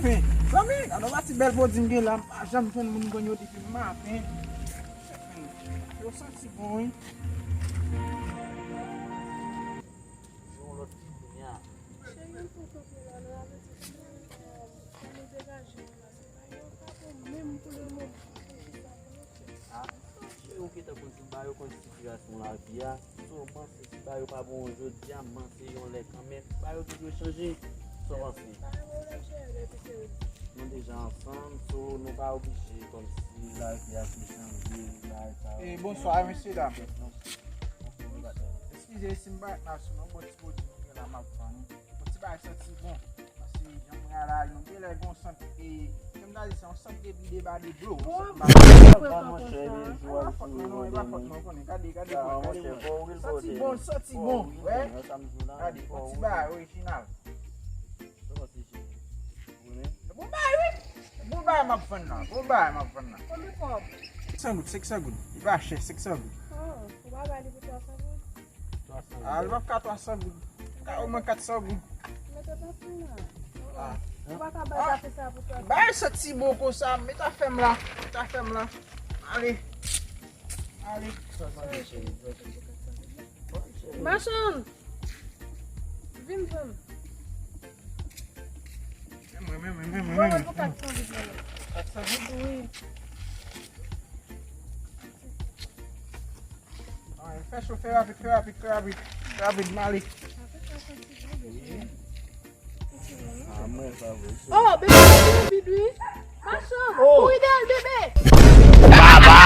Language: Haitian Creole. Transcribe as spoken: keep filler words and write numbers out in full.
Fen. Zanmi, gade yon ti bèl pwodui m gen la, m pa janm jwenn moun m jwenn yo depi maten. Yo santi bon, wi. Yon lòt ti kounye a. Cheri, m kontan ke la, nou avèti kounye a, fò nou degaje nou la. Se pa yon kapo menm pou le moman. Ah, cheri, ou gentan konn si ba yo konn sitiyasyon lavi a. Si w panse si ba yo pa bon jodi a, men se yon lè kanmenm. Ba yo te dwe chanje. Sa w panse? Nou deja ansanm, so nou pa oblije kòmsi lavi a te chanje, bagay sa yo. Eh, bonswa, mesye dam. Eskize si m parèt mal sou non, bon, ti pwodui nou gen la m ap vann. Bon, ti bagay santi bon. Paske jan m wè a la, yon gen lè gen yon sant, e, jan m ta di, se yon sant de bri de ba de blo. Bon, monchè, e pa fòt mwen non, e pa fòt mwen, ou konnen. Gade, gade, gade, gade. Santi bon, santi bon, wè. Gade, yon ti bagay orijinal. Bon bagay, wi. Bon bagay m ap vann nan. Bon bagay m ap vann nan. Konbyen kòb? Senk san goud, senk san goud. Li pa chè, senk san goud. Oh, ou pa bay li pou twa san goud? Ah, li p ap ka twa san goud. Li ka omwen kat san goud. Mete pa fè la. Ah. Ou pa ka bay zafè sa pou twa san goud. Bagay santi bon konsa, met afè m la. Met afè m la. Ale. Ale. Machann! Vin jwenn. Mwen, mwen, mwen, mwen, mwen, mwen. Mwen pou kat san goud la. Kat san goud? Wi. Ay, fè cho, fè rapid, fè rapid, fè rapid. Fè rapid, m ale. Sa fè kat san goud, wi. Ah, mwen, sa vre, se. Oh, bebe, rapid, rapid, wi. Machann, oh, kouri dèyè l, bebe. Baba!